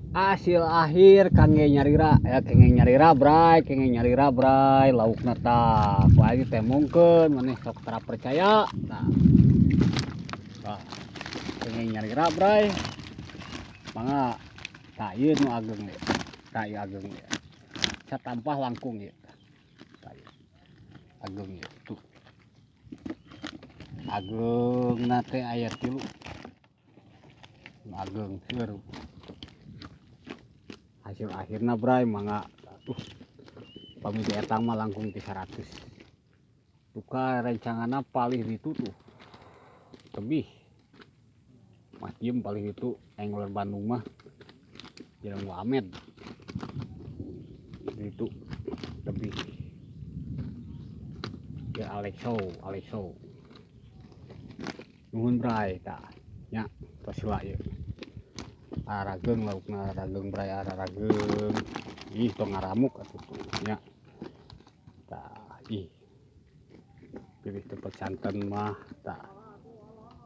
Hasil akhir kangge nyalira ya, kenging nyalira, bray, kenging nyalira, bray. Laukna tah ku aing tembongkeun, maneh sok tara percaya. Tah. Tah. Kenging nyalira, bray. Mangga, tah, ieu nu ageng ieu. Tah, ieu ageng ieu. Satampah langkung ieu. Tah, ieu. Ageng ieu tuh. Agengna teh aya 3. Nu ageng seueur. Hasil akhirna, bray, mangga tuh. Pami dietang mah langkung ti 100. Duka rencanganna palih ditu tuh. Tebih. Mah diem palih ditu Angler Bandung mah. Jeung Amed. Ditu tebih. Ya Alexo, Alexo. Nuhun, bray, tah. Nya tos heula ieu. Arageng laukna, arageng, bray, arageng. Ih, tong ngaramuk atuh tuh nya. Tah, ih. Pilih tempat santan mah tah.